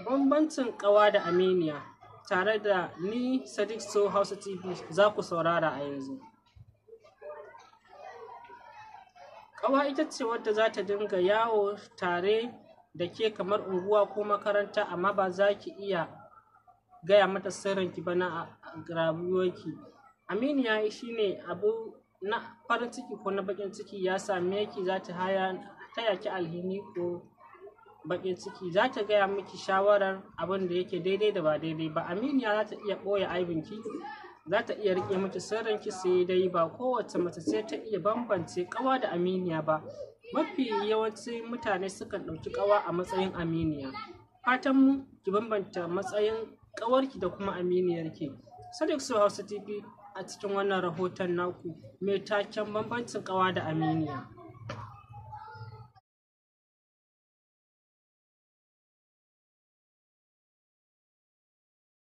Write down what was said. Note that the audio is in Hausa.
Bambancin ƙawa da aminiya tare da ni Sadiq So Hausa TV za ku saurara a yanzu. Ƙawa ita ce wadda za ta dinga yawo tare da ke kamar unguwa ko makaranta, amma ba za ki iya gaya mata sirrinki ba na rayuwarki. Aminiya shine abu na farin ciki ko na baƙin ciki ya same ki, za ta taya ki alhini ko baƙin ciki, za ta gaya miki shawarar abin da yake daidai da ba daidai ba. Aminiya za ta iya ɓoye aibinki, za ta iya riƙe miki sirrinki, sai dai ba kowace mace ce ta iya bambance ƙawa da aminiya ba. Mafi yawancin mutane sukan ɗauki ƙawa a matsayin aminiya. Fatan mu ki bambanta matsayin ƙawarki da kuma aminiyarki. Sadiq So Hausa TV a cikin wannan rahoton naku mai taken bambancin ƙawa da aminiya.